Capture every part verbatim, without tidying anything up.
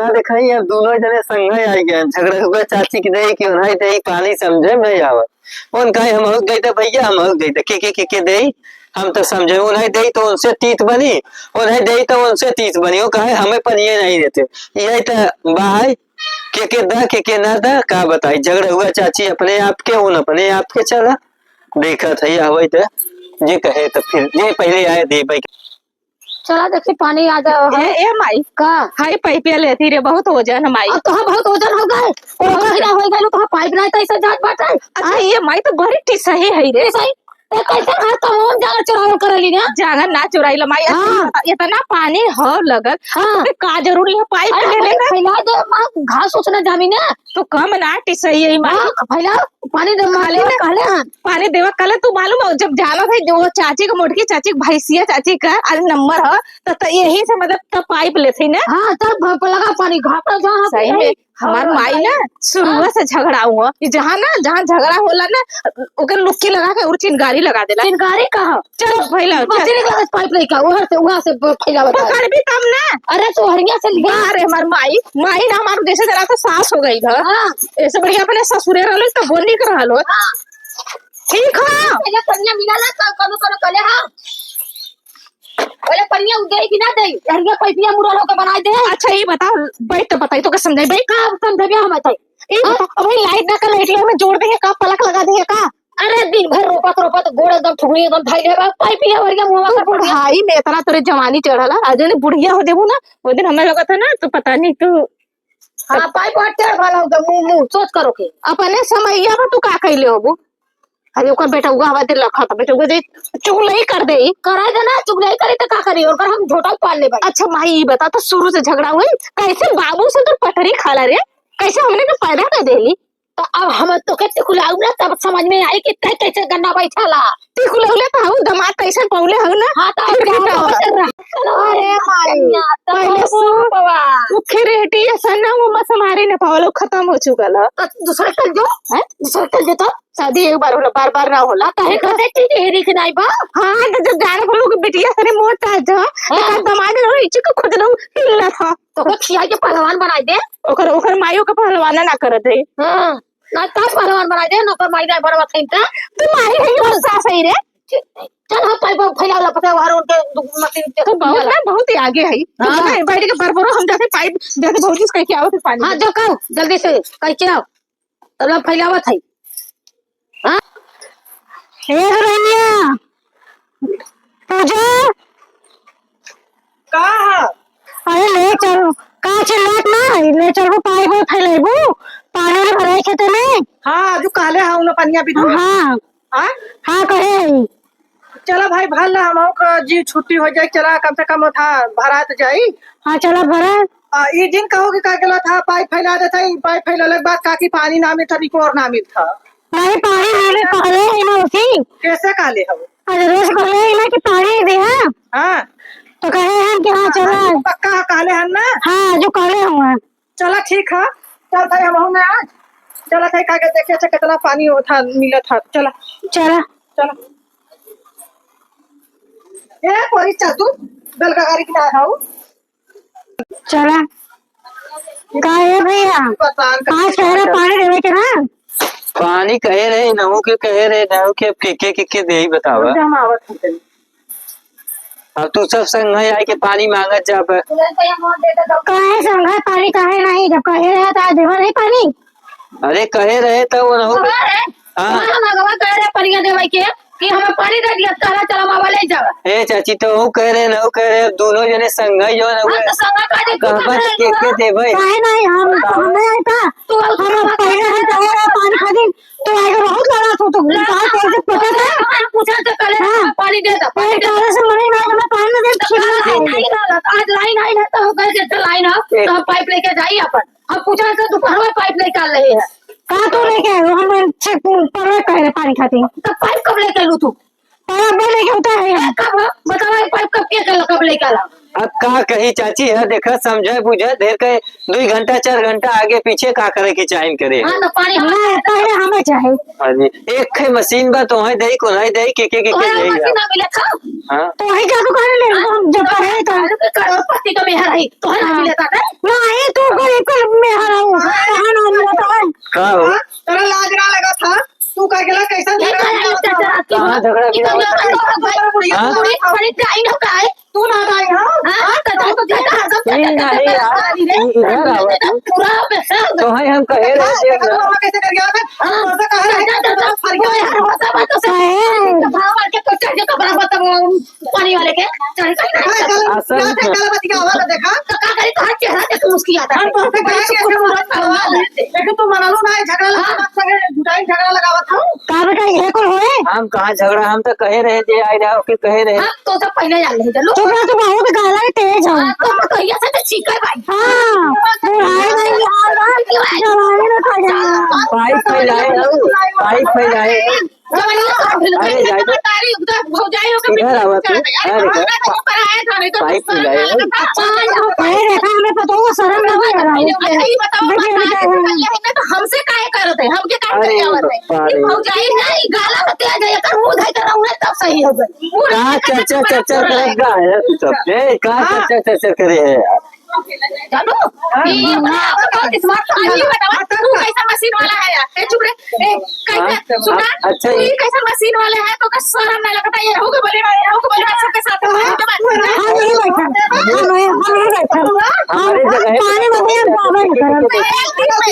ना देखाई, अब दुनो जने संगे आई गए, झगड़ा हुआ चाची के देई कि उन्हें देई पानी समझे में नहीं आवत। उन कहे हम हो गई तो भैया, हम हो गई तो के, के, के, के देई, हम तो समझे, उन्हें देई तो उनसे तीत बनी, उन्हें देई तो उनसे तीत बनी, वो कहे हमें पनिये नहीं देते। यही तो बाहर के, के दा, के, के ना दा, का बताई, झगड़ा हुआ चाची अपने आप के, उन अपने आप के चला। देखत है, आवै त, जे कहे त फिर, जे पहिले आए दे भाई। चला देखी, पानी आ जा। ए, ए माई। का? हाय, पाइपिया लेती रे, बहुत वजन है माई। अब तोहार बहुत वजन हो गए। ओ, बहुत। कहीं ना हो गए, तोहार पाइप ना तो ऐसे जात बाटे। अच्छा, हाँ? ये माई तो बड़ी टिसही है रे। टिसही? ए, कैसे घर का मोम जाना चुरावल करेली ना? जाना ना चुराई ला माई, हाँ। इतना पानी हो लगल, हाँ। तो का जरूरी है पाइप अरे, ले लेना? फैला दे, माँ, घास उस ना जामी ना। तो कम ना टिसही है माई। हाँ, फैला, पानी दे, माँ, खाली ना कहले हन। पानी देवा कल तू मालूम हो, जब जाना था, जो वो चाची को, मोटकी चाची को, भैंसिया चाची का आज नंबर हो, तो, तो यही से मतलब तब पाइप लेते ना। हाँ, तब भ-, लगा पानी, घाटा जहाँ सही पे में। हमार हाँ, माई ना हाँ। शुरुआ से झगड़ा हुआ। कि जहाँ ना, जहाँ झगड़ा होला ना, ओकर लुक्की लगा के और चिनगारी लगा देला। चिनगारी कहाँ? चल, भैला, चल। मशीन लगा के पाइप लेके, उधर से, वहाँ से ब-, फैलावत है। पकड़बी तब ना। अरे, तो हरिया से लिया। अरे, हमार माई, माई ना हमार जैसे जरा तो सास हो गई घर। हाँ। ऐसे बढ़िया अपने ससुरे रहल, तो वो निक रहल हो। हाँ। ठीक हो। पहले कनिया मिला ना, कल कनो कनो कले हाँ। पहले पनिया उ देई कि ना देई? हरिया पैपिया मुरल होके बनाई दे। अच्छा, ये बताओ, बैठ तो बताई, तो का समझाई, बैठ। का समझाई, हम बताई? ये हाँ? बताओ, अबे लाइट ना कर, लाइट में जोड़ देंगे का, प्लग लगा देंगे का? अरे, दिन भर रोपत, रोपत गोड़ एकदम ठुकरी एकदम धइले बा, पैपिया हरिया मुंह तू में कर दिया। बुढ़ाई में इतना तोरे जवानी चढ़ला, आज ने बुढ़िया हो देबू ना, वो दिन हमें लगत है ना, तो पता नहीं तू हाँ, पाइप हट टेढ़ भला हो गया, मुंह, मुंह, सोच करो के। अपने समैया में तू का कइले होबू? अरे ओकर बेटउआ हवा दे लखत, बेटउआ दे चुगलई कर दे। करे दे ना, चुगलई करे त का करी? ओकर हम झोटा पाल लेबे। अच्छा माई, ई बता तो शुरू से झगड़ा हुई, कैसे बाबू से तो पटरी खाला रे, कैसे हमने के पैदा कर देली? तो अब हम तो के टिकुलाऊ ना, तब समझ में आई कि तै कैसे गन्ना बैठाला। टिकुलौले तो हऊ, दमाद कैसे पौले हऊ ना। हाँ, तो फिर अब क्या बताओ? अरे माई, कन्या, तो पहले वो सु-, बाबा। उ खिरेटी ऐसा ना, वो मस मारे न पावलो, खत्म हो चुकल है। तो दूसरे कल जो, हैं? दूसरे कल जो तो। शादी एक बार होला, बार बार ना होला। आ, काहे कहते थे कि हेरी के नाई बा? हाँ, तो जब जाने बोलो कि बिटिया सरे मोट ताज हो, तो हाँ। का दमाद रहो, इच्छु को खुद रहो, हिलना था। तो को खिया के पहलवान बनाई दे। ओकर, ओकर माइयो के पहलवान ना करत है। हाँ, ना का पहलवान बनाई दे, ना ओकर माई ना बनवा थैन का। तू माई है, वो सास है रे। चल, हम पाइप फैलाव ला, पता है, वहाँ उनके दु-, मशीन के तो बहुत ना, बहुत ही आगे है। तो हाँ। चला, बैठ के बरबरो, हम जाके पाइप, जाके भौजी से कह के आओ, फिर पानी हाँ, दे। जो कहो, जल्दी से कह के आओ। तब ला फैलावत है। हाँ? ए रनिया, पूजा। का है? अरे ले चल, का चिल्लात ना है? ले चल, वो पाइप में फैलेबू, पानी में भराई खेते में। हाँ, जो कहले हाँ, उन्हें पनिया भी दो। हाँ। हाँ? हाँ, कहे है। चला भाई, भर ला, हमहू का जी छुट्टी हो जाई, चला कम से कम उठा भरात जाई। हाँ, चला भरा। आ, ई जिन कहो कि का गलत था, पाइप फैला देता, ई पाइप फैलाले के बाद का कि पानी ना मिलता, रिकोर ना मिलता। नहीं, पानी ना मिल, कहले है ना उसी। कैसे कहले हो? अरे रोज कहले है ना कि पानी दे, हाँ। हाँ। तो कहे हैं कि हाँ, हाँ, चला। हाँ, पक्का कहले हैं ना? हाँ, जो कहले हुआ। चला ठीक है, चल भाई, हम ना आज चला था, का के देखे से कितना पानी होता, मिलत था, चला। चला। चला। ए, कोरी चल तू, गलका गाड़ी के ना आओ। चला। का है भैया? पता नहीं आज कह रहे पानी देवे के ना? पानी कहे रहे, नहू के कहे रहे, नहू के, के, के, के, के दे ही बतावा। हम आवत हन। अब तू सब संग है आए के पानी मांगत जाबे। काहे संग है पानी काहे नहीं? जब कहे रहे तो आज देवा नहीं पानी। अरे कहे रहे तो वो रहो। अरे, हाँ। हाँ, हम अगवा कहे रहे पनिया देवे के कि हमें पानी दे दिया, कहला चला बाबा ले जावा। ए चाची, तो वो कह रहे ना, वो कह रहे, अब दोनों जने संग है जो ना हाँ, हुए। तो संग का जे तू कहबा कह तो रहे के, हो। के देबे? काहे नहीं? हम, हाँ। हमें आई था। तू अब हम संग पहले हम कहे रहे पानी खा दिन। तो आएगा बहुत लड़ा तो, तो लड़ा गाय तो, कौन से पता था? हम पूछा तो कले हाँ। पानी दे दो, पानी ए, दे दो। काले से मरे ना, हमें पानी दे, तो खिलना काल लाइन है। आई ना, आज लाइन आई ना, तो हम कहे जब लाइन हो, एक तो हम पाइप लेके जाई अपन। हम पूछा तो दोपहर में पाइप लेके आ रहे हैं। कहाँ तू लेके आए हो? हम से परवे कह रहे पानी खाती। तो पाइप कब लेके लू तू? पाइप वो लेके होता है ए, यहाँ। कब हो? बताओ, ये पाइप कब के कल, कब लेके आला? अब का कही चाची, है देखा, समझे, बुझे, ढेर के दुई घंटा, चार घंटा आगे पीछे का करे के चाही करे। हाँ, तो पानी हम ना, पहले हमें चाहे। अरे, एक खे मशीन बा, तोहे देई, कोन्हे देई, के, के, के, के तोहे देई मशीन बा। ना मिले था? हाँ। तो वही जादू करे ले, हम जब हाँ, पढ़े तो। करोड़पति का मेहर है, तोहे ना हाँ। मिले था, नहीं? ना, ये तू का हो? हाँ? तोरा लाज ना लगा था? तू कह गेला कैसन झगड़ा लगा था? कहाँ झगड़ा किया? हाँ? बड़ी, बड़ी डाइन हो का है? तू ना डाइन हो? हाँ? हाँ? तो तू तो झगड़ा हरदम नहीं, नहीं यार, तू इधर आवा तू। पूरा पैसा तो है, हम कहे रहे थे ना। कैसे कर गया था? हाँ। तो कह रहे हैं, तो फरिया है। भाव मार के तो चढ़ के कपड़ा बता पानी वाले के, चल, चल, चल। अरे, चल, असल क्या में। थे, चल, बतिया, आवाज देखा। तो का करी, तोहार चेहरा देख मुस्कियाता है। हम तो उसे कहे कि ऐसे मुंह फड़वा ले। लेकिन तू मनालू ना, झगड़ा लगा, हाँ। बात करे, झूठाई झगड़ा लगावत हो। का बेटा, ये कुल होए? हम कहाँ झगड़ा, हम तो कहे रहे जे आए रहे, ओके कहे रहे। हम तो सब पहले जान रहे, चलो। चुप रह, तू बहुत गाला के तेज हो। हाँ, तो हम कहिया से तो चीखे भाई। हाँ, बुढ़ाए नहीं, यार, जवानी में खा जाना। पाइप फैलाए हो, पाइप फैलाए। जवानी में सब ढील अरे, गई। जाए दो। तारी उधर भौजाई होकर इधर आवा तू। चढ़ गई। अरे, अरे, इधर। हमारा तो ऊपर आया था, नहीं तो पाइप गुस्सा फैलाए। आ गया। अच्छा, ये देखा, हमें पता हुआ, शर्म लगे लगा है। अच्छा, ये बताओ, देखिए, बात देखिए। कर रही है, तो हमसे काहे करत है? हमके काहे अरे, करे आवत है? बाप रे। ये भौजाई नहीं, गाला तो तेज है, एकर मुंह धइ के रहू ना, तब सही हो गई। का चर्चा, चर्चा करे का है तू सब? ए, का हाँ। चर्चा, चर्चा करे है यार? जानू, हाँ, ई हाँ, अपना हाँ, आप बहुत हाँ, smart समझा। हाँ, तू कैसा मशीन वाला है यार? ए, चुप रे। ए, कैसा, हाँ, सुन ना, अच्छा, तू ये ई कैसा मशीन वाला है, तो का शर्म ना लगता? ये रहू के बोले, रहू के बोले, सबके साथ में, हाँ, हाँ, नहीं बैठा। हाँ, नहीं, हाँ, नहीं बैठा। हमारे हम जगह पे पानी में भी हम बाबा नहीं करम। एक दिन में,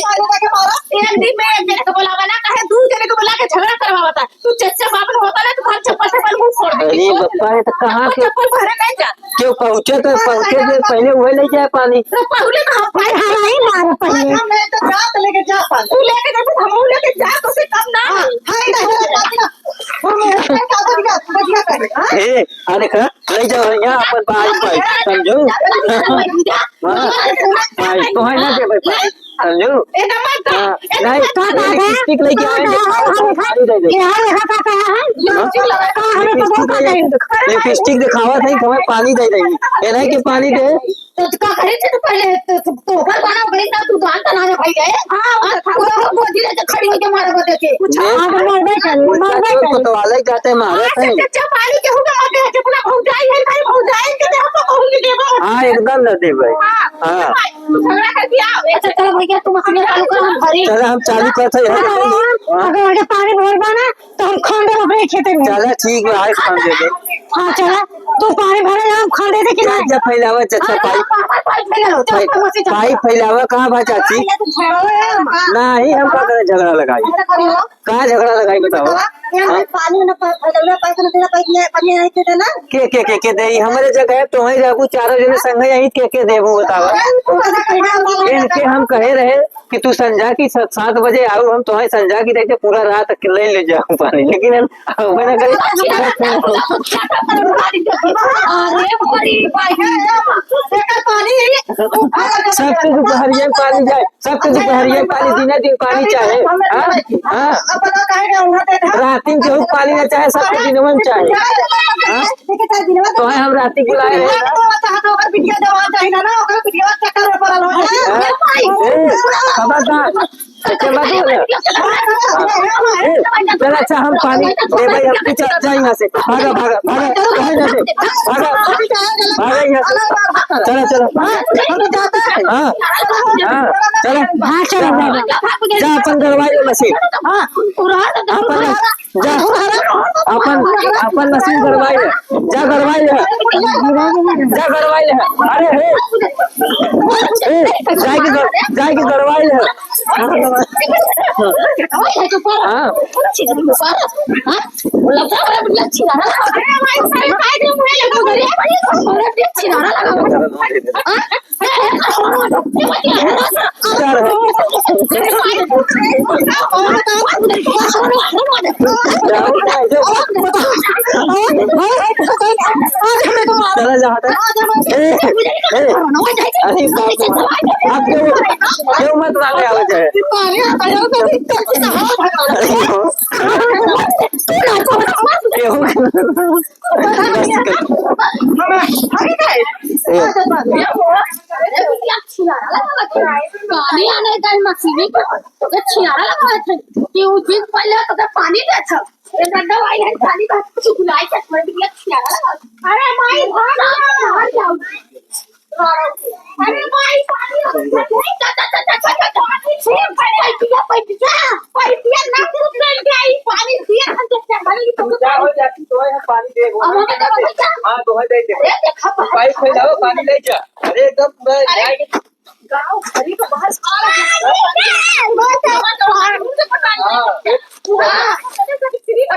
एक दिन में एक जने को बुलावा ना, कहे दू जने को बुला के झगड़ा करवावता। तू चच्चा बाप न होता ना, तो हम चप्पल से अपन मुंह फोड़ देते। अरे बप्पा, ये तो कहाँ चप्पल, के चप्पल भरे नहीं जा। क्यों पहुँचे तो पहुँचे जे पहले वही ले जाए पानी। तो पहले तो हम भाई हमारा ही मारो पहले। हम नहीं तो जा तो लेके जा पानी। तू लेके जा, तो हम लेके जा, तो से कम ना। हाँ, हाँ, इधर, इधर, इधर, इधर। हम ये क्या कर दिया? क्या कर दिया? हाँ? ए, अरे का? ले जाओ यहाँ अपन पाइप, पाइप, समझू? हाँ, पाइप तो है ना दे भाई, पाइप, समझू? ए, नंबर दो। हाँ, ए, नहीं, नंबर दो। लिपस्टिक लेके आए, हाँ, हाँ, हाँ, हाँ। पानी दे दे। ये है, यहाँ का क्या है? हाँ? लिपस्टिक लगा। हाँ, हमें तो बहुत लिपस्टिक लेके, पसंद है। लिपस्टिक दिखावा नहीं, तुम्हें पानी दे देंगे। ये नहीं कि पानी दे। तो का करे थे तो पहले तो, तो, तो ऊपर बना गई ना, तू जान तना ना भाई है। हाँ, वो तो था, वो तो धीरे से खड़ी होके मारा को देखे। कुछ ये आग मर गई, मर गई। कोतवाले जाते मारे थे। अच्छा, अच्छा, पानी के हुआ आते हैं, अपना भौजाई है, भाई भौजाई के दे, हम तो कहूँगी देबो। हाँ, एकदम ना देबे। हाँ, हाँ। भाई, तू झगड़ा करके आओ। अच्छा, चलो भैया, तुम मशीन चालू करो, हम भरी। चलो, हम चालू करते हैं। हाँ, हाँ, हाँ। अगर आगे पानी भर बा ना, तो हम खंड अपने खेते में। चला ठीक बा, आज खंड दे दे। हाँ, चला, तू पानी भरे, हम खंड दे दे कि जा, नहीं? जा फैलावा, चाचा, अरे, पाइप। पाइप, पाइप फैलाओ, चल, पाइप, पाइप मशीन चला। पाइप फैलावा, कहाँ बा चाची? अरे, ये तो झगड़ा है। नहीं, हम का करे झगड़ा लगाई? झगड़ा करो। कहाँ झगड़ा लगाई बताओ? यहाँ हाँ? पानी ना पा-, फैलावा, पाइप ना देना, पाइप में पानी नहीं देते ना। के, के, के, के दे? हमरे जगह तो वहीं रहबू, चारों जने संगे यहीं के, के देबू बताओ? अरे, तू तो पहले इनके हम कहे रहे, कि तू संझा की स-, सात बजे आऊ, हम तोहे संझा की देखे पूरा रात के ले, ले जाऊ पानी, लेकिन हम, हम ना करी। अरे बड़ी भाई, एकर पानी सबके दुपहरिया में पानी चाहे, सबके दुपहरिया में पानी, दिने दिन पानी चाहे। हाँ? हाँ। रात दिन केहू पानी ना चाहे, सबके दिनवा में चाहे। हाँ? तोहे हम राती बुलाए रहे ना। हाँ? ए, खबरदार। अच्छा, मत बोल। ए, चल, अच्छा, हम पानी दे भाई, हम कुछ जा यहाँ से। भागा, भागा, भागा, भागा यहाँ से। भागा, भागा यहाँ से। चलो, चलो। हाँ, हाँ, चलो। हाँ, चलो, जा, जा। जा, अपन गड़वाई लो मशीन। हाँ, अपन जा, अपन, अपन मशीन गड़वाई ले, जा गड़वाई ले, जा गड़वाई ले। अरे हे, ए, जाए के गड़-, जाए के गड़वाई ले। हाँ। चला जा, हटा। ए, ए, अरे बाप रे। आप क्यों, क्यों मत मांगे आवे जाए? अरे क्यों? बस कर। ए। पानी आने का मशीन पर तो छिनारा लगा थे कि वो दिन पहले तो पानी दे था। ये गड्ढा वाली है, पानी का कुछ बुलाई के मर गया, छिनारा लगा। अरे माई, भाग, भाग जाओ। अरे माई, पानी, पानी, पानी, पानी, पानी, पानी, पानी, पानी, पानी, पैसा, पैसा ना कुछ कर दे, ई पानी दिया हम तो चढ़ल की तो क्या हो जाती तो है, पानी दे, वो अब हमें तो बचा। हाँ, तो है, दे दे। अरे, देखा, पाइप फैलाओ, पानी ले जा। अरे, एकदम पूरा अरे, गाँव भरी को बाहर आ रहा है। बहुत अच्छा। हाँ। पूरा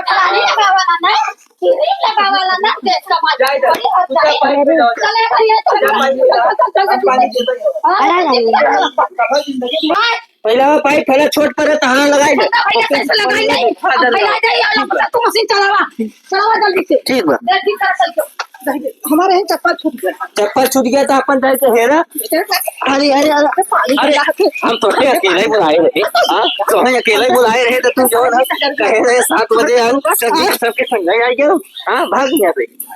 पानी लगावा ना, क्रीम लगावा ना, देख के मजा जाए, जाए। पड़ी और तू जा जाए। पाइप फैलाओ, जा। चले भैया, चल, जा पाइप फैलाओ। चल, चल, चल, हम पानी दे देंगे। हाँ। अरे, नहीं। सफल जिंदगी। हाँ। पहला वो पाइप फैला, छोट पर है, तहाँ लगाई ले। पता भैया, कैसे लगाई नहीं? अब फैला जाए, और अब तू मशीन चलावा। चलावा जल्दी से। ठीक बा। जल्दी कर, चल के। हमारे यहाँ चप्पल छूट गया। चप्पल छूट गया तो अपन जाए के हेरा। अरे, अरे, अरे, पानी अरे, पिला के। हम तो अकेले ही बुलाए रहे। हाँ, तो हम अकेले ही बुलाए रहे तो तू जो है ना, कहे रहे सात बजे आऊ, सब, सबके संग आई गयो। हाँ, भाग यहाँ से।